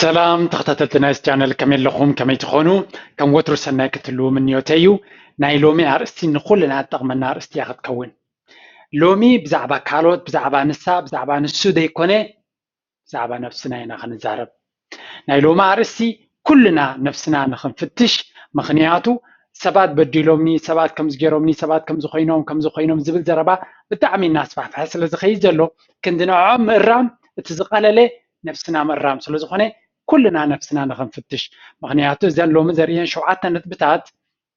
ሰላም ተኸታተልቲ ናይዚ ቻነል፣ ከመይ ኣለኹም? ከመይ ትኾኑ? ከም ወትሩ ሰናይ ክትህልዉ ምንዮተይ እዩ። ናይ ሎሚ ኣርእስቲ ንኹልና ትጠቕመና ኣርእስቲ እያ ክትከውን። ሎሚ ብዛዕባ ካልኦት፣ ብዛዕባ ንሳ፣ ብዛዕባ ንሱ ዘይኮነ፣ ብዛዕባ ነብስና ኢና ክንዛረብ። ናይ ሎሚ ኣርእስቲ ኩልና ነብስና ንኽንፍትሽ፣ ምኽንያቱ ሰባት በዲሎምኒ፣ ሰባት ከምዚ ገይሮምኒ፣ ሰባት ከምዚ ኮይኖም፣ ከምዚ ኮይኖም ዝብል ዘረባ ብጣዕሚ እናስፋሕፈሐ ስለ ዝኸይድ ዘሎ፣ ክንዲ ንዕኦም ምእራም እቲ ዝቐለለ ነብስና ምእራም ስለ ዝኾነ ኩልና ነብስና ንኽንፍትሽ። ምኽንያቱ እዘን ሎሚ ዘርእየን ሸውዓተ ነጥብታት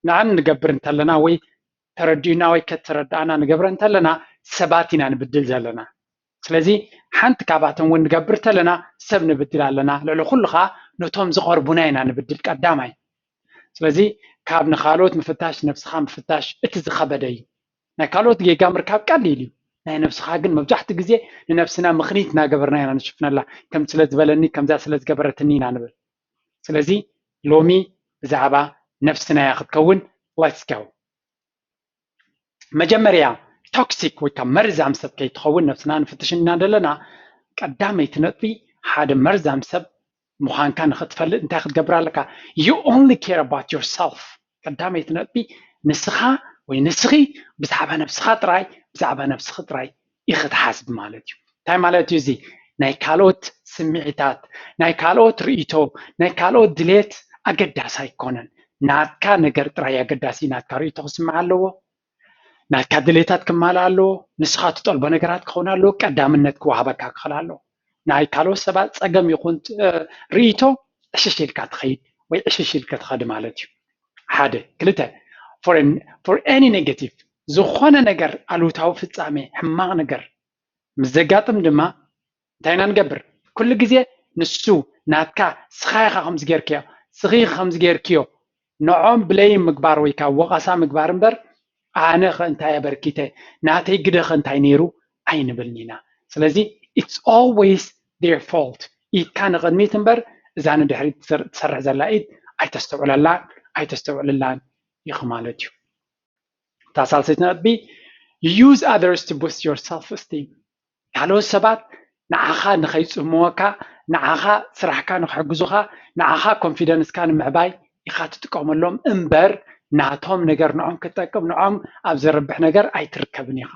ንዓን ንገብር እንተለና ወይ ተረዲኡና ወይ ከተረዳእና ንገብረ እንተለና ሰባት ኢና ንብድል ዘለና። ስለዚ ሓንቲ ካብኣተን እውን ንገብር እንተለና ሰብ ንብድል ኣለና። ልዕሊ ኩሉ ከዓ ነቶም ዝቐርቡና ኢና ንብድል ቀዳማይ። ስለዚ ካብ ንኻልኦት ምፍታሽ ነብስኻ ምፍታሽ እቲ ዝኸበደ እዩ። ናይ ካልኦት ጌጋ ምርካብ ቀሊል እዩ። ናይ ነብስኻ ግን መብዛሕትኡ ግዜ ንነብስና ምኽኒት እናገበርና ኢና ንሽፍነላ። ከም ስለ ዝበለኒ፣ ከምዛ ስለ ዝገበረትኒ ኢና ንብል። ስለዚ ሎሚ ብዛዕባ ነብስና እያ ክትከውን። Let's go። መጀመርያ ቶክሲክ ወይ ከዓ መርዛም ሰብ ከይትኸውን ነብስና ንፍትሽ እና ዘለና ቀዳመይቲ ነጥቢ ሓደ መርዛም ሰብ ምዃንካ ንኽትፈልጥ እንታይ ክትገብር ኣለካ? You only care about yourself። ቀዳመይቲ ነጥቢ ንስኻ ወይ ንስኺ ብዛዕባ ነብስኻ ጥራይ ብዛዕባ ነብስኺ ጥራይ ኢኺ ትሓስብ ማለት እዩ። እንታይ ማለት እዩ እዚ? ናይ ካልኦት ስምዒታት፣ ናይ ካልኦት ርእይቶ፣ ናይ ካልኦት ድሌት ኣገዳሲ ኣይኮነን። ናትካ ነገር ጥራይ ኣገዳሲ፣ ናትካ ርእይቶ ክስማዕ ኣለዎ። ናትካ ድሌታት ክማልእ ኣለዎ። ንስኻ ትጠልቦ ነገራት ክኸውን ኣለዎ። ቀዳምነት ክወሃበካ ክኽእል ኣለዎ። ናይ ካልኦት ሰባት ጸገም ይኹን እ፣ ርእይቶ ዕሽሽ ኢልካ ትኸይድ ወይ ዕሽሽ ኢልካ ትኸድ ማለት እዩ። ሓደ። ክልተ፣ for an- for any negative፣ ዝኾነ ነገር፣ ኣሉታዊ ፍጻሜ፣ ሕማቕ ነገር ምስ ዘጋጥም ድማ እንታይ ኢና ንገብር? ኩሉ ግዜ ንሱ ናትካ፣ ስኻ ኢኻ ከምዚ ጌርክዮ፣ ስኺ ኢኺ ከምዚ ጌርክዮ፣ ንዖም ብለይ ምግባር ወይ ከዓ ወቐሳ ምግባር እምበር ኣነ ኸ እንታይ ኣበርኪተ፣ ናተይ ግደ ኸ እንታይ ነይሩ ኣይንብልን ኢና። ስለዚ it's always their fault። ኢድካ ንቕድሚት እምበር እዛ ንድሕሪት ትሰር- ትሰርሕ ዘላ ኢድ ኣይተስተውዕለላን ኣይተስተውዕልላን ኢኹ ማለት እዩ። እታ ሳልሰይቲ ነጥቢ፣ you use others to boost your self esteem። ካልኦት ሰባት ንዓኻ ንኸይጽምወካ፣ ንዓኻ ስራሕካ ንክሕግዙኻ፣ ንዓኻ ኮንፊደንስካ ንምዕባይ ኢኻ ትጥቀመሎም እምበር ናቶም ነገር ንዖም ክጠቅም ንዖም ኣብ ዘርብሕ ነገር ኣይትርከብን ኢኻ።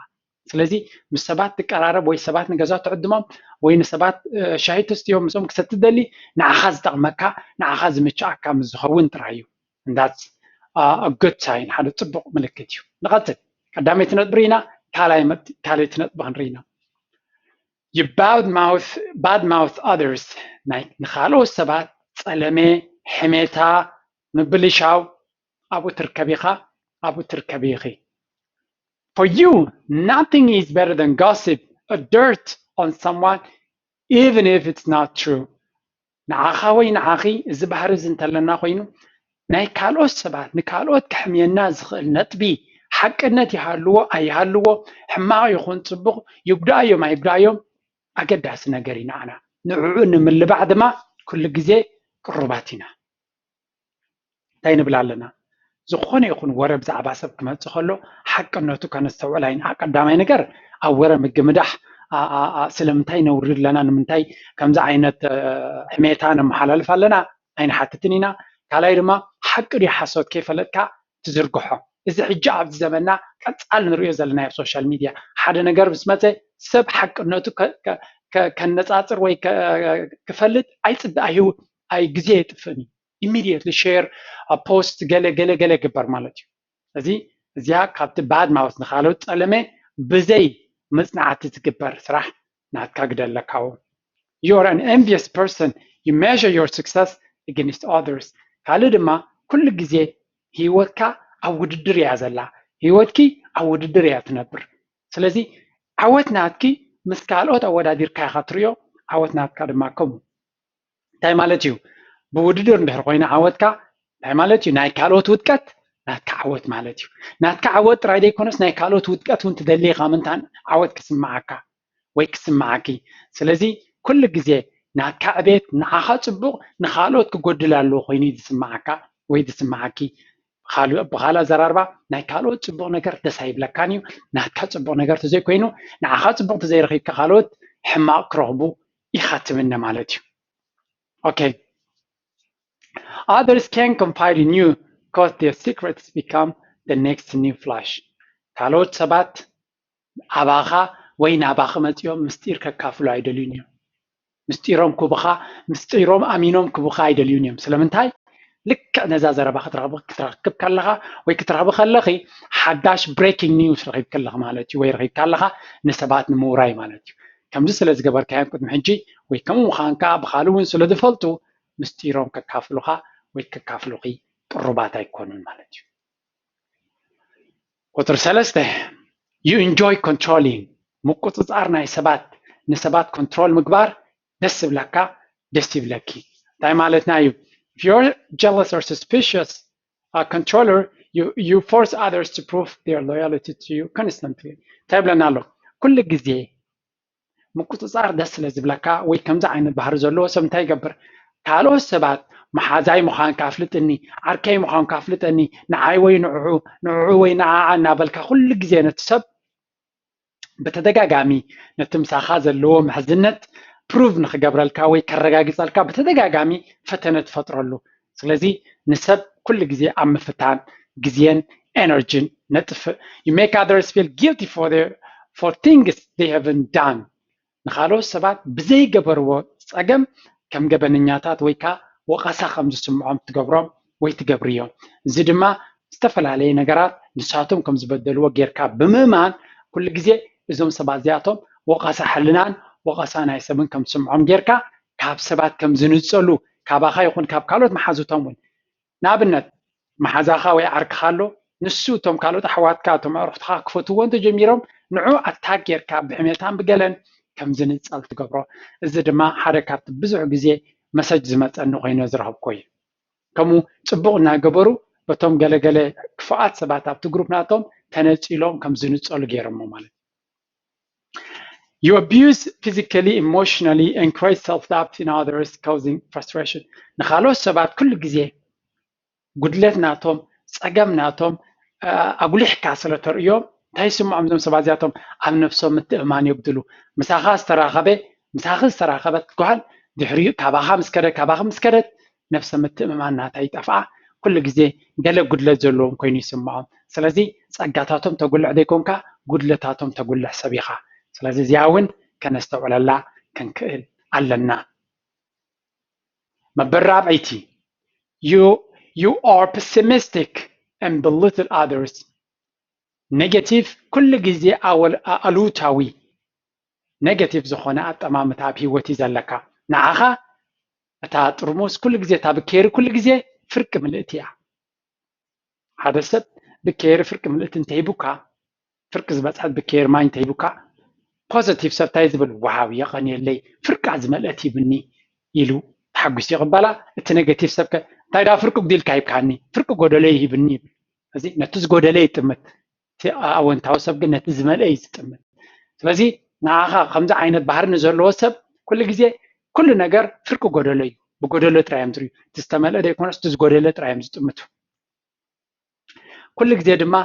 ስለዚ ምስ ሰባት ትቀራረብ ወይ ሰባት ንገዛ ትዕድሞም ወይ ንሰባት እ፣ ሻሂ ተስትዮም ምስኦም ክሰቲ ትደሊ ንዓኻ ዝጠቕመካ ንዓኻ ዝምችኣካ ምስ ዝኸውን ጥራይ እዩ። And that's uh, a good sign፣ ሓደ ጽቡቕ ምልክት እዩ። ንቐጽል። ቀዳመይቲ ነጥቢ ርኢና፣ ካልኣይ መጥ- ካልኣይቲ ነጥቢ ክንርኢ ኢና። You bad mouth bad mouth others፣ ናይ ንኻልኦት ሰባት ጸለመ፣ ሕሜታ፣ ምብልሻው ኣብኡ ትርከብ ኢኻ፣ ኣብኡ ትርከብ ኢኺ። For you, nothing is better than gossip, a dirt on someone, even if it's not true. ንዓኻ ወይ ንዓኺ እዚ ባህሪ እዚ እንተለና ኮይኑ ናይ ካልኦት ሰባት ንካልኦት ከሕምየና ዝኽእል ነጥቢ ሓቅነት ይሃልዎ ኣይሃልዎ ሕማቕ ይኹን ጽቡቕ ይጉዳእዮም ኣይጉዳእዮም ኣገዳሲ ነገር እዩ ንዓና። ንዕኡ ንምልባዕ ድማ ኩሉ ግዜ ቅሩባት ኢና። እንታይ ንብል ኣለና? ዝኾነ ይኹን ወረ ብዛዕባ ሰብ ክመጽእ ከሎ ሓቅነቱ ከነስተውዕል ኣይን- ቀዳማይ ነገር ኣብ ወረ ምግምዳሕ ኣ- ኣ- ኣ- ስለምንታይ ነውሪ ኣለና ንምንታይ ከምዚ ዓይነት እ፣ ሕሜታ ነመሓላልፍ ኣለና ኣይንሓትትን ኢና። ካልኣይ ድማ ሓቂ ድዩ ሓሶት ከይፈለጥካ ትዝርግሖ። እዚ ሕጂ ኣብዚ ዘመንና ቀጻል ንሪኦ ዘለና ኣብ ሶሻል ሚድያ ሓደ ነገር ምስ መጸ ሰብ ሓቅነቱ ከ- ከ- ከ- ከነጻጽር ወይ ከ- ክፈልጥ ኣይጽበ ኣይህው ኣይ ግዜ የጥፍእን እዩ። Immediately share post ገለ ገለ ገለ ግበር ማለት እዩ። እዚ እዚኣ ካብቲ bad mouth ንካልኦት ጸለመ ብዘይ መጽናዕቲ ትግበር ስራሕ ናትካ ግደ ኣለካዎ። You are an envious person, you measure your success against others። ካልእ ድማ ኩሉ ግዜ ህይወትካ ኣብ ውድድር እያ ዘላ። ህይወትኪ ኣብ ውድድር እያ ትነብር። ስለዚ ዓወት ናትኪ ምስ ካልኦት ኣወዳዲርካ ኢኻ ትሪኦ፣ ዓወት ናትካ ድማ ከምኡ። እንታይ ማለት እዩ? ብውድድር እንድሕር ኮይና ዓወትካ እንታይ ማለት እዩ? ናይ ካልኦት ውድቀት ናትካ ዓወት ማለት እዩ። ናትካ ዓወት ጥራይ ዘይኮነስ ናይ ካልኦት ውድቀት እውን ትደሊ ኢኻ ምንታን ዓወት ክስምዓካ ወይ ክስምዓኪ። ስለዚ ኩሉ ግዜ ናትካ ዕቤት ንዓኻ ጽቡቕ ንኻልኦት ክጎድል ኣለዎ ኮይኑ እዩ ዝስምዓካ ወይ ዝስምዓኪ። ብኻልእ ኣዘራርባ ናይ ካልኦት ጽቡቕ ነገር ደስ ኣይብለካን እዩ። ናትካ ጽቡቕ ነገር ተዘይኮይኑ ንዓኻ ጽቡቕ ተዘይረኺብካ ካልኦት ሕማቕ ክረኽቡ ኢኻ ትምነ ማለት እዩ። Okay. Others can confide in you because their secrets become the next new flash. ካልኦት ሰባት ኣባኻ ወይ ናባኻ መፂኦም ምስጢር ከካፍሉ ኣይደልዩን እዮም። ምስጢሮም ክቡኻ ምስጢሮም ኣሚኖም ክቡኻ ኣይደልዩን እዮም። ስለምንታይ? ልክዕ ነዛ ዘረባ ክትረኽብ ክትረክብ ከለኻ ወይ ክትረኽቢ ከለኺ ሓዳሽ breaking news ረኺብኪ ኣለኺ ማለት እዩ፣ ወይ ረኺብካ ኣለኻ ንሰባት ንምውራይ ማለት እዩ። ከምዚ ስለ ዝገበርካዮም ቅድሚ ሕጂ ወይ ከምኡ ምዃንካ ብኻልእ እውን ስለ ዝፈልጡ ምስጢሮም ከካፍሉኻ ወይ ከካፍሉኺ ቅሩባት ኣይኮኑን ማለት እዩ። ቁፅሪ ሰለስተ you enjoy controlling፣ ምቁፅፃር ናይ ሰባት፣ ንሰባት ኮንትሮል ምግባር ደስ ዝብለካ ደስ ይብለኪ። እንታይ ማለትና እዩ? If you're jealous or suspicious uh, controller, you, you force others to prove their loyalty to you constantly. እንታይ ይብለና ኣሎ? ኩሉ ግዜ ምቁፅፃር ደስ ስለ ዝብለካ ወይ ከምዚ ዓይነት ባህሪ ዘለዎ ሰብ እንታይ ይገብር? ካልኦት ሰባት መሓዛይ ምዃንካ ኣፍልጥኒ፣ ዓርከይ ምዃንካ ኣፍልጠኒ፣ ንዓይ ወይ ንዕዑ ንዕዑ ወይ ንዓዓ እናበልካ ኩሉ ግዜ ነቲ ሰብ ብተደጋጋሚ ነቲ ምሳኻ ዘለዎ ምሕዝነት ፕሩቭ ንክገብረልካ ወይ ከረጋግፀልካ ብተደጋጋሚ ፈተነ ትፈጥረሉ። ስለዚ ንሰብ ኩሉ ግዜ ኣብ ምፍታን ግዜን ኤነርጂን ነጥፍእ። You make others feel guilty for their for things they haven't done። ንኻልኦት ሰባት ብዘይገበርዎ ፀገም ከም ገበነኛታት ወይ ከዓ ወቐሳ ከም ዝስምዖም ትገብሮም ወይ ትገብርዮም። እዚ ድማ ዝተፈላለየ ነገራት ንሳቶም ከም ዝበደልዎ ጌርካ ብምእማን ኩሉ ግዜ እዞም ሰባት እዚኣቶም ወቐሳ ሕልናን ወቐሳ ናይ ሰብን ከም ዝስምዖም ጌርካ ካብ ሰባት ከም ዝንፀሉ ካባኻ ይኹን ካብ ካልኦት መሓዙቶም እውን ንኣብነት መሓዛኻ ወይ ዓርክኻ ኣሎ ንሱ እቶም ካልኦት ኣሕዋትካ እቶም ኣዕሩኽትኻ ክፈትዎ እንተጀሚሮም ንዑ ኣታክ ጌርካ ብሕሜታን ብገለን ከም ዝንፀል ትገብሮ። እዚ ድማ ሓደ ካብቲ ብዙሕ ግዜ መሰጅ ዝመፀኒ ኮይነ ዝረኸብኮ እዩ። ከምኡ ፅቡቕ እናገበሩ በቶም ገለገለ ክፉኣት ሰባት ኣብቲ ግሩፕ ናቶም ተነፂሎም ከም ዝንፀሉ ገይሮሞ ማለት እዩ። You abuse physically, emotionally, and create self-doubt in others, causing frustration. ንካልኦት ሰባት ኩሉ ግዜ ጉድለት ናቶም ፀገም ናቶም ኣጉሊሕካ ስለ ተርእዮም እንታይ ይስምዖም እዞም ሰባት እዚኣቶም ኣብ ነብሶም ምትእማን የጉድሉ። ምሳኻ ዝተራኸበ ምሳኺ ዝተራኸበት ጓል ድሕሪኡ ካባኻ ምስ ከደ ካባኺ ምስ ከደት ነብሰ ምትእምማን ናታ ይጠፍኣ። ኩሉ ግዜ ገለ ጉድለት ዘለዎም ኮይኑ ይስምዖም። ስለዚ ፀጋታቶም ተጉልሕ ዘይኮንካ ጉድለታቶም ተጉልሕ ሰብ ኢኻ። ስለዚ እዚኣ እውን ከነስተውዕለላ ክንክእል ኣለና። መበል ራብዐይቲ you you are pessimistic and belittle others። ኔጌቲቭ ኩሉ ግዜ ኣወል ኣሉታዊ ኔጌቲቭ ዝኾነ ኣጠማምታ ኣብ ህይወት እዩ ዘለካ። ንዓኻ እታ ጥርሙስ ኩሉ ግዜ እታ ብኬሪ ኩሉ ግዜ ፍርቂ ምልእቲ እያ። ሓደ ሰብ ብኬሪ ፍርቂ ምልእቲ እንተሂቡካ ፍርቂ ዝበፅሐት ብኬሪ ማይ እንተሂቡካ ፖዘቲቭ ሰብ እንታይ ዝብል ዋው የቐንየለይ ፍርቃ ዝመልአት ሂብኒ ኢሉ ተሓጒሱ ይቕበላ። እቲ ኔጌቲቭ ሰብከ እንታይ ዳ ፍርቂ ጉዲልካ ሂብካኒ ፍርቂ ጎደለይ ሂብኒ ይብል። እዚ ነቲ ዝጎደለ ይጥምት። እቲ ኣወንታዊ ሰብ ግን ነቲ ዝመልአ እዩ ዝጥምት። ስለዚ ንዓኻ ከምዚ ዓይነት ባህሪ ንዘለዎ ሰብ ኩሉ ግዜ ኩሉ ነገር ፍርቂ ጎደሎ እዩ። ብጎደሎ ጥራይ እዮም ዝርእዩ። እቲ ዝተመልአ ዘይኮነስ እቲ ዝጎደለ ጥራይ እዮም ዝጥምቱ። ኩሉ ግዜ ድማ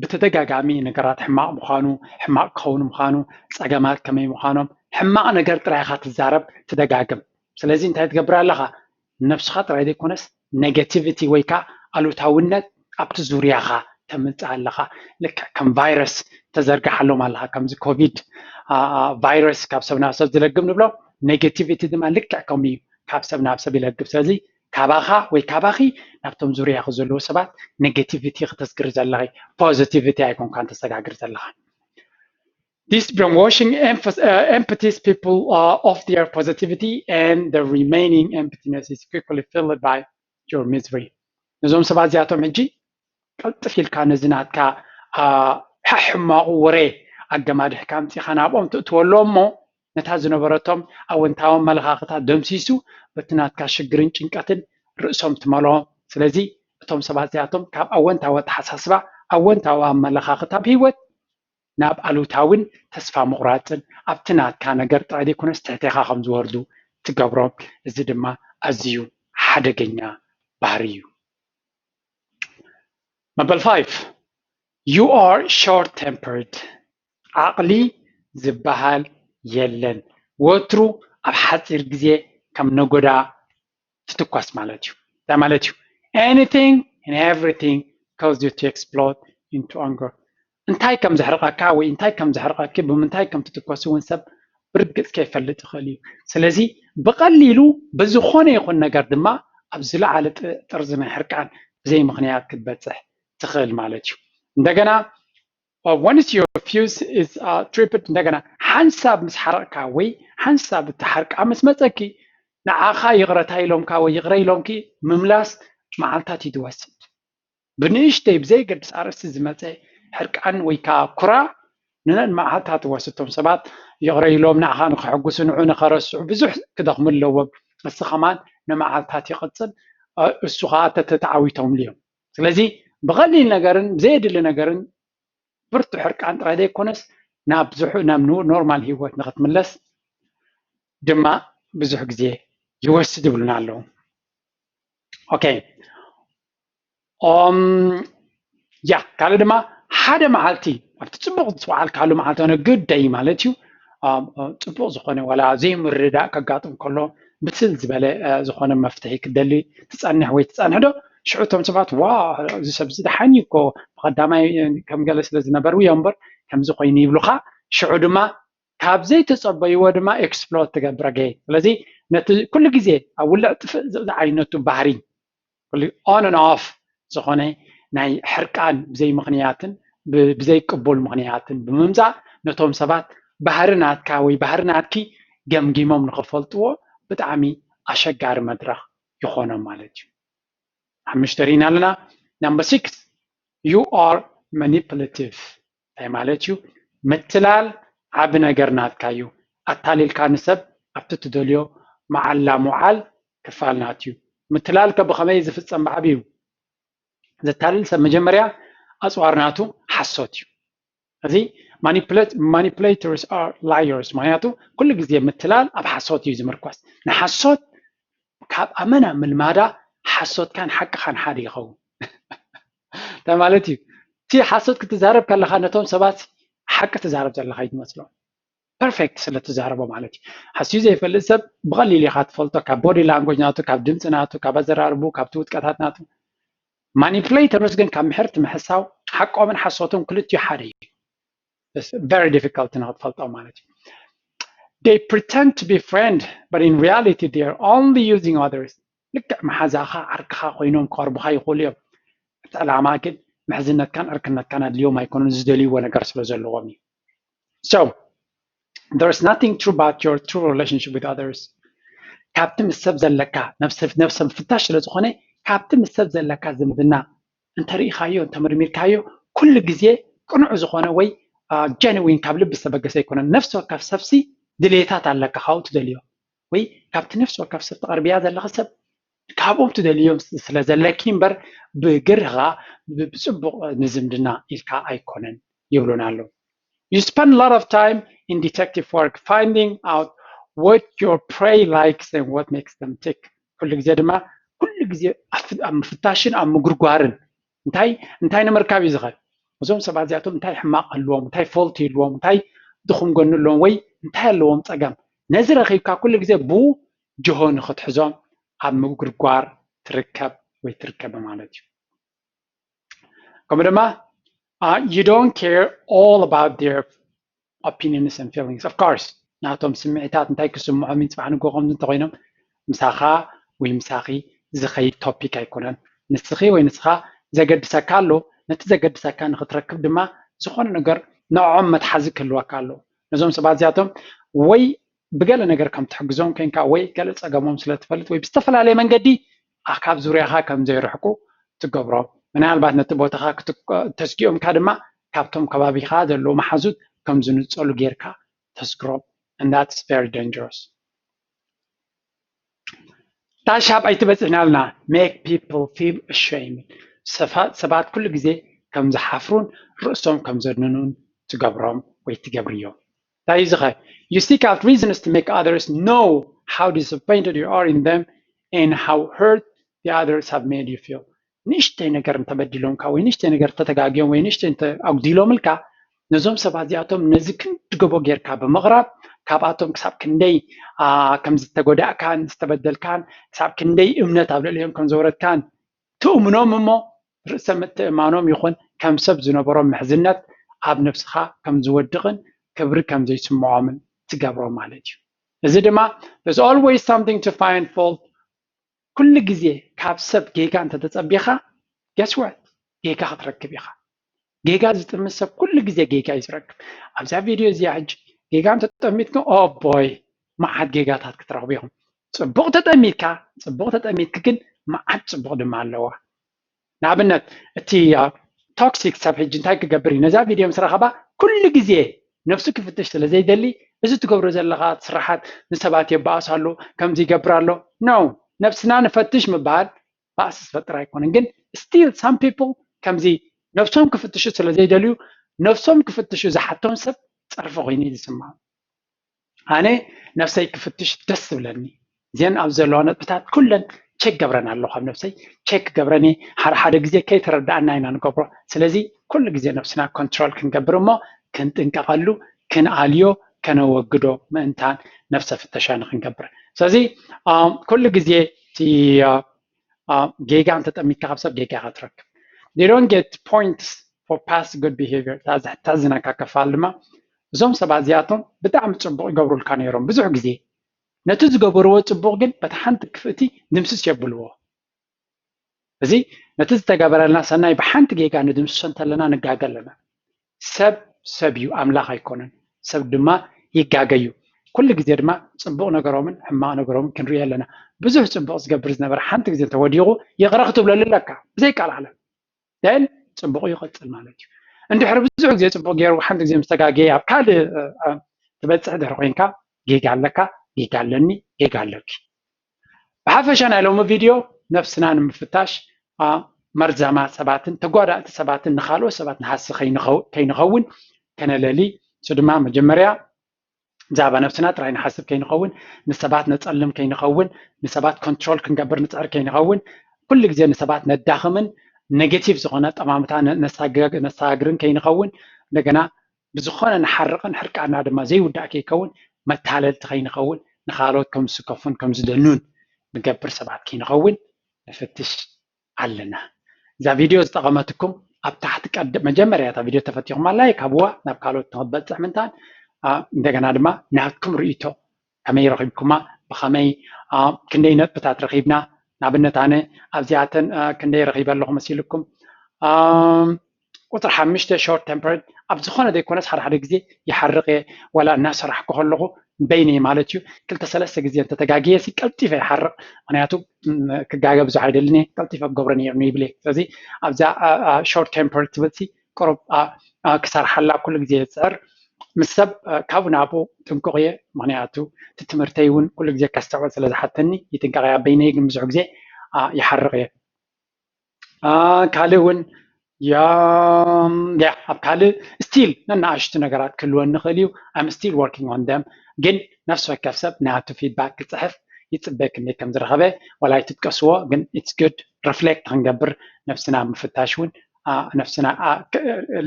ብተደጋጋሚ ነገራት ሕማቕ ምዃኑ ሕማቕ ክኸውን ምዃኑ ፀገማት ከመይ ምዃኖም ሕማቕ ነገር ጥራይ ኢኻ ትዛረብ ትደጋግም። ስለዚ እንታይ ትገብር ኣለኻ? ነብስኻ ጥራይ ዘይኮነስ ኔጌቲቪቲ ወይ ከዓ ኣሉታውነት ኣብቲ ዙርያኻ ተምፅእ ኣለኻ። ልክዕ ከም ቫይረስ ተዘርግሓሎም ኣለኻ። ከምዚ ኮቪድ ቫይረስ ካብ ሰብ ናብ ሰብ ዝለግም ንብሎ ኔጌቲቪቲ ድማ ልክዕ ከምኡ እዩ። ካብ ሰብ ናብ ሰብ ይለግብ። ስለዚ ካባኻ ወይ ካባኺ ናብቶም ዙርያኺ ዘለዉ ሰባት ኔጌቲቪቲ ክተስግሪ ዘለኺ ፖዚቲቪቲ ኣይኮንካን ተሰጋግሪ ዘለኻ። This brainwashing emphasis, uh, empties people uh, of their positivity and the remaining emptiness is quickly filled by your misery. ነዞም ሰባት እዚኣቶም ሕጂ ቀልጥፍ ኢልካ ነዚ ናትካ ሕማቑ ወረ ኣገማድሕካ ኣምፂኻ ናብኦም ትእትወሎም እሞ ነታ ዝነበረቶም ኣወንታዊ ኣመለኻኽታ ደምሲሱ በቲ ናትካ ሽግርን ጭንቀትን ርእሶም ትመልኦም። ስለዚ እቶም ሰባት እዚኣቶም ካብ ኣወንታዊ ኣተሓሳስባ ኣወንታዊ ኣመለኻኽታ ኣብ ህይወት ናብ ኣሉታዊን ተስፋ ምቑራፅን ኣብቲ ናትካ ነገር ጥራይ ዘይኮነስ ትሕቴኻ ከም ዝወርዱ ትገብሮም። እዚ ድማ ኣዝዩ ሓደገኛ ባህሪ እዩ። መበል ፋይቭ you are short tempered ዓቕሊ ዝበሃል የለን። ወትሩ ኣብ ሓፂር ግዜ ከም ነጎዳ ትትኳስ ማለት እዩ። እንታይ ማለት እዩ? Anything and everything cause you to explode into anger። እንታይ ከም ዘሕርቐካ ወይ እንታይ ከም ዘሕርቐኪ፣ ብምንታይ ከም ትትኮሲ እውን ሰብ ብርግጽ ከይፈልጥ ይኽእል እዩ። ስለዚ ብቐሊሉ ብዝኾነ ይኹን ነገር ድማ ኣብ ዝለዓለ ጥ- ጥርዚ ናይ ሕርቃን ብዘይ ምኽንያት ክትበጽሕ ትኽእል ማለት እዩ። እንደገና uh, once your fuse is uh, tripped፣ እንደገና ሓንሳብ ምስ ሓረቕካ ወይ ሓንሳብ እቲ ሕርቃን ምስ መጸኪ፣ ንዓኻ ይቕረታ ኢሎምካ ወይ ይቕረ ኢሎምኪ ምምላስ መዓልታት እዩ ዝወስድ። ብንእሽተይ ብዘይገድስ ኣርእስቲ ዝመፀ ሕርቃን ወይ ከዓ ኩራ ንነን መዓልታት ትወስድ። እቶም ሰባት ይቕረ ኢሎም ንዓኻ ንኸሕጉሱ፣ ንዑ ንኸረስዑ ብዙሕ ክደኽሙ ኣለዎም። እሱ ከማን ንመዓልታት ይቕፅል። እ፣ እሱ ከዓ ተተተዓዊቶምሉ እዮም። ስለዚ ብቐሊል ነገርን ብዘየድሊ ነገርን ብርቱ ሕርቃን ጥራይ ዘይኮነስ ናብ ዝሑ ናብ ኖርማል ህይወት ንኽትምለስ ድማ ብዙሕ ግዜ ይወስድ ይብሉና ኣለዉ። ኦኬ ኦም ያ ካልእ ድማ ሓደ መዓልቲ ኣብቲ ፅቡቅ ዝወዓልካሉ መዓልቲ ሆነ ግደይ ማለት እዩ። ኦም፣ ኦም፣ ፅቡቅ ዝኾነ ዋላ ዘይምርዳእ ከጋጥም ከሎ ብስል ዝበለ እ፣ ዝኾነ መፍትሒ ክደሊ ትፀንሕ ወይ ትፀንሕ ዶ ሽዑ እቶም ሰባት ዋ እዚ ሰብ እዚ ደሓን እዩ እኮ ብቐዳማይ እ፣ ከም ገለ ስለ ዝነበሩ እዮም እምበር ከምዚ ኮይኑ ይብሉካ። ሽዑ ድማ ካብ ዘይተፀበይዎ ድማ ኤክስፕሎድ ትገብር ኣገይ። ስለዚ ነቲ ኩሉ ግዜ ኣብ ውልዕ ጥፍእ ዝብል ዓይነቱ ባህሪ on and off ዝኾነ ናይ ሕርቃን ብዘይ ምኽንያትን ብ- ብዘይ ቅቡል ምኽንያትን ብምምፃእ ነቶም ሰባት ባህሪ ናትካ ወይ ባህሪ ናትኪ ገምጊሞም ንኽፈልጥዎ ብጣዕሚ ኣሸጋሪ መድረኽ ይኾኖም ማለት እዩ። ሓሙሽተ ርኢና ኣለና። Number six, you are manipulative። እንታይ ማለት እዩ? ምትላል ዓቢ ነገር ናትካ እዩ። ኣታሊልካ ንሰብ ኣብቲ ትደልዮ መዓላ ምውዓል ክፋል ናት እዩ። ምትላል ከ ብኸመይ ዝፍጸም ብዓቢኡ? ዘታልል ሰብ መጀመርያ ኣጽዋር ናቱ ሓሶት እዩ። እዚ manipulate- manipulators are liars። ምክንያቱ ኩሉ ግዜ ምትላል ኣብ ሓሶት እዩ ዝምርኮስ። ንሓሶት ካብ ኣመና ምልማዳ ሓሶትካን ሓቅኻን ሓደ ይኸውን። እንታይ ማለት እዩ? እቲ ሓሶት ክትዛረብ ከለኻ ነቶም ሰባት ሓቂ ትዛረብ ዘለኻ ይትመስሎም። ፐርፌክት ስለ ትዛረቦ ማለት እዩ። ሓስዩ ዘይፈልጥ ሰብ ብቐሊል ኢኻ ትፈልጦ፣ ካብ ቦዲ ላንጎጅ ናቱ፣ ካብ ድምፂ ናቱ፣ ካብ ኣዘራርቡ፣ ካብቲ ውጥቀታት ናቱ። ማኒፕሌተርስ ግን ካብ ምሕርቲ ምሕሳው ሓቆምን ሓሶቶም ክልቲኡ ሓደ እዩ። It's very difficult ንክትፈልጦ ማለት እዩ። They pretend to be friend but in reality they are only using others። ልክዕ መሓዛኻ ዓርክኻ ኮይኖም ክቐርቡኻ ይኽእሉ እዮም። እቲ ዕላማ ግን ምሕዝነትካን ዕርክነትካን ኣድልዮም ኣይኮኑን፣ ዝደልይዎ ነገር ስለ ዘለዎም እዩ። So there's nothing true about your true relationship with others። ካብቲ ምስ ሰብ ዘለካ ነብሰ ነብሰ ምፍታሽ ስለ ዝኾነ ካብቲ ምስ ሰብ ዘለካ ዝምድና እንተርኢኻዮ እንተመርሚርካዮ ኩሉ ግዜ ቅኑዕ ዝኾነ ወይ ጀንዊን ካብ ልቢ ዝተበገሰ ኣይኮነን። ነፍሲ ወከፍ ሰብሲ ድሌታት ኣለካ ካብኡ ትደልዮ ወይ ካብቲ ነፍሲ ወከፍ ሰብ ተቐርብያ ዘለኻ ሰብ ካብኦም ትደልዮም ስለ ዘለኪ እምበር ብግርኻ ብፅቡቕ ንዝምድና ኢልካ ኣይኮነን ይብሉና ኣለዉ። You spend a lot of time in detective work finding out what your prey likes and what makes them tick። ኩሉ ግዜ ድማ ኩሉ ግዜ ኣብ ምፍታሽን ኣብ ምጉርጓርን እንታይ እንታይ ንምርካብ እዩ ዝኽእል? እዞም ሰባት እዚኣቶም እንታይ ሕማቕ ኣለዎም፣ እንታይ ፎልት ይህልዎም፣ እንታይ ድኹም ጎኒ ኣለዎም ወይ እንታይ ኣለዎም ፀገም፣ ነዚ ረኺብካ ኩሉ ግዜ ብኡ ጅሆ ንኽትሕዞም ኣብ ምጉርጓር ትርከብ ወይ ትርከቢ ማለት እዩ። ከምኡ ድማ you don't care all about their opinions and feelings. Of course ናቶም ስምዒታት እንታይ ክስምዖም እዩ ፅባሕ ንጎ ከምዚ እንተኮይኖም ምሳኻ ወይ ምሳኺ ዝኸይድ ቶፒክ ኣይኮነን። ንስኺ ወይ ንስኻ ዘገድሰካ ኣሎ። ነቲ ዘገድሰካ ንክትረክብ ድማ ዝኾነ ነገር ንዕኦም መትሓዚ ክህልወካ ኣሎ። ነዞም ሰባት እዚኣቶም ወይ ብገለ ነገር ከም ትሕግዞም ኮይንካ ወይ ገለ ፀገሞም ስለ ትፈልጥ ወይ ብዝተፈላለየ መንገዲ ካብ ዙርያኻ ከም ዘይርሕቁ ትገብሮም። ምናልባት ነቲ ቦታኻ ተስጊኦምካ ድማ ካብቶም ከባቢኻ ዘለዉ መሓዙት ከም ዝንፀሉ ጌርካ ተስግሮም። And that's very dangerous። ታሻብ ኣይትበፅሕናልና make people feel ashamed። ሰባት ኩሉ ግዜ ከም ዝሓፍሩን ርእሶም ከም ዘድንኑን ትገብሮም ወይ ትገብርዮም። እንታይ እዩ ዝኸ? You seek out reasons to make others know how disappointed you are in them and how hurt the others have made you feel። ንእሽተይ ነገር እንተበዲሎምካ ወይ ንእሽተይ ነገር እንተተጋግዮም ወይ ንእሽተይ እንተ ኣጉዲሎምልካ ነዞም ሰባት እዚኣቶም ነዚ ክንዲ ገቦ ጌርካ ብምቕራብ ካብኣቶም ክሳብ ክንደይ ከም ዝተጎዳእካን ዝተበደልካን ክሳብ ክንደይ እምነት ኣብ ልዕሊኦም ከም ዘውረድካን ትእምኖም እሞ ርእሰ ምትእማኖም ይኹን ከም ሰብ ዝነበሮም ምሕዝነት ኣብ ነብስኻ ከም ዝወድቕን ክብሪ ከም ዘይስምዖምን ትገብሮ ማለት እዩ። እዚ ድማ there's always something to find fault። ኩሉ ግዜ ካብ ሰብ ጌጋ እንተተጸቢኻ guess what ጌጋ ክትረክብ ኢኻ። ጌጋ ዝጥምት ሰብ ኩሉ ግዜ ጌጋ እዩ ዝረክብ። ኣብዛ ቪድዮ እዚኣ ሕጂ ጌጋ እንተጠሚትኩም ኦ ቦይ መዓት ጌጋታት ክትረኽቡ ኢኹም። ጽቡቕ ተጠሚትካ ጽቡቕ ተጠሚትክ ግን መዓት ጽቡቕ ድማ ኣለዋ። ንኣብነት እቲ ቶክሲክ ሰብ ሕጂ እንታይ ክገብር እዩ? ነዛ ቪድዮ ምስ ረኸባ ኩሉ ግዜ ነብሱ ክፍትሽ ስለ ዘይደሊ እዚ ትገብሮ ዘለኻ ስራሓት ንሰባት የባእስ ኣሎ ከምዚ ይገብር ኣሎ ነው። ነብስና ንፈትሽ ምባል ባእሲ ዝፈጥር ኣይኮነን። ግን still some people ከምዚ ነብሶም ክፍትሹ ስለ ዘይደልዩ ነብሶም ክፍትሹ ዝሓቶም ሰብ ጸርፊ ኮይኑ እዩ ዝስምዖም። ኣነ ነብሰይ ክፍትሽ ደስ ዝብለኒ እዚአን ኣብ ዘለዋ ነጥብታት ኩለን ቸክ ገብረን ኣለኹ። ኣብ ነብሰይ ቸክ ገብረን እየ። ሓደ ሓደ ግዜ ከይተረዳእና ኢና ንገብሮ። ስለዚ ኩሉ ግዜ ነብስና ኮንትሮል ክንገብር እሞ ክንጥንቀቐሉ ክንኣልዮ ከነወግዶ ምእንታን ነብሰ ፍተሻ ንክንገብር። ስለዚ ኩሉ ግዜ ጌጋ እንተጠሚትካ ካብ ሰብ ጌጋ ኢኻ ትረክብ። They don't get points for past good behavior። እታ ዘሕታዝነካ ከፋል ድማ እዞም ሰባት እዚኣቶም ብጣዕሚ ፅቡቕ ይገብሩልካ ነይሮም ብዙሕ ግዜ። ነቲ ዝገበርዎ ፅቡቕ ግን በቲ ሓንቲ ክፍእቲ ድምስስ የብልዎ። እዚ ነቲ ዝተገበረልና ሰናይ ብሓንቲ ጌጋ ንድምስሶ እንተለና ንጋገ ኣለና። ሰብ ሰብ እዩ፣ ኣምላኽ ኣይኮነን። ሰብ ድማ ይጋገ እዩ። ኩሉ ግዜ ድማ ፅቡቕ ነገሮምን ሕማቕ ነገሮምን ክንርኢ ኣለና። ብዙሕ ፅቡቕ ዝገብር ዝነበረ ሓንቲ ግዜ እንተወዲቑ ይቕረ ክትብለሉ ኣለካ ብዘይ ቃል ዓለም። ደን ፅቡቕ ይቐፅል ማለት እዩ። እንድሕሪ ብዙሕ ግዜ ፅቡቕ ገይሩ ሓንቲ ግዜ ምስ ተጋገየ ኣብ ካልእ ትበፅሕ ድሕሪ ኮይንካ ጌጋ ኣለካ፣ ጌጋ ኣለኒ፣ ጌጋ ኣለኪ። ብሓፈሻ ናይ ሎሚ ቪድዮ ነብስና ንምፍታሽ መርዛማ ሰባትን ተጓዳእቲ ሰባትን ንካልኦት ሰባት ንሃሲ ከይንኸውን ከነለሊ። እሱ ድማ መጀመርያ ብዛዕባ ነብስና ጥራይ ንሓስብ ከይንኸውን፣ ንሰባት ነጸልም ከይንኸውን፣ ንሰባት ኮንትሮል ክንገብር ንጽዕር ከይንኸውን፣ ኩሉ ግዜ ንሰባት ነዳኽምን ኔጌቲቭ ዝኾነ ጠማምታ ነሳግርን ከይንኸውን፣ እንደገና ብዝኾነ ንሓርቕን ሕርቃና ድማ ዘይውዳእ ከይከውን፣ መታለልቲ ከይንኸውን፣ ንኻልኦት ከም ዝስከፉን ከም ዝደኑን ንገብር ሰባት ከይንኸውን ንፍትሽ ኣለና። እዛ ቪድዮ ዝጠቐመትኩም ኣብ ታሕቲ ቀድ መጀመርያ እታ ቪድዮ ተፈቲኹማ ላይክ ሃብዋ ናብ ካልኦት ንክትበፅሕ ምንታን እንደገና ድማ ናትኩም ርእይቶ ከመይ ረኺብኩማ ብኸመይ ክንደይ ነጥብታት ረኺብና ንኣብነት ኣነ ኣብዚኣተን ክንደይ ረኺበ ኣለኹ መሲልኩም ቁፅሪ ሓሙሽተ ሾርት ቴምፐርድ ኣብ ዝኾነ ዘይኮነስ ሓደ ሓደ ግዜ ይሓርቕ እየ ዋላ እናሰራሕኩ ከለኹ በይነይ ማለት እዩ ክልተ ሰለስተ ግዜ እንተተጋግየ ሲ ቀልጢፈ ይሓርቕ ምክንያቱ ክጋገ ብዙሕ ኣይደልን እየ ቀልጢፈ ክገብሮ ነይሩ ይብል እየ ስለዚ ኣብዛ ሾርት ቴምፐርድ ትብል ሲ ቁሩብ ክሰርሓላ ኩሉ ግዜ ይፅዕር ምስ ሰብ ካብኡ ናብኡ ጥንቁቕ እየ ምክንያቱ እቲ ትምህርተይ እውን ኩሉ ግዜ ከስተውዕል ስለ ዝሓተኒ ይጥንቀቕ እያ በይነይ ግን ብዙሕ ግዜ ይሓርቕ እየ ካልእ እውን ያ ኣብ ካልእ ስቲል ነናእሽቱ ነገራት ክህልወኒ ይኽእል እዩ I'm still working on them ግን ነፍሲ ወከፍ ሰብ ናቱ ፊድባክ ክፅሕፍ ይፅበ ክንደይ ከም ዝረኸበ ዋላ ኣይትጥቀስዎ ግን it's good reflect ክንገብር ነብስና ምፍታሽ እውን ነብስና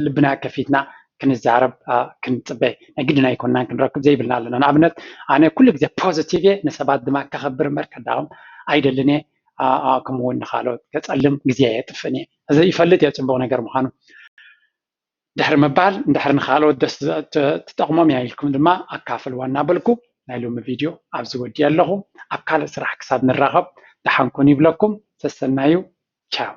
ልብና ከፊትና ክንዛረብ ክንፅበ ናይ ግድን ኣይኮናን ክንረክብ ዘይብልና ኣለና ንኣብነት ኣነ ኩሉ ግዜ ፖዚቲቭ እየ ንሰባት ድማ ከኸብር እምበር ከዳኹም ኣይደልን እየ ከምኡ እውን ንካልኦት ከፀልም ግዜ የጥፍእን እየ እዚ ይፈልጥ እየ ፅቡቅ ነገር ምኳኑ ድሕሪ ምባል እንድሕር ንካልኦት ደስ ትጠቕሞም እያ ኢልኩም ድማ ኣካፍልዋ እናበልኩ ናይ ሎሚ ቪድዮ ኣብዚ ወዲእ ኣለኹ ኣብ ካልእ ስራሕ ክሳብ ንራኸብ ደሓንኩን ይብለኩም ሰሰናዩ ቻው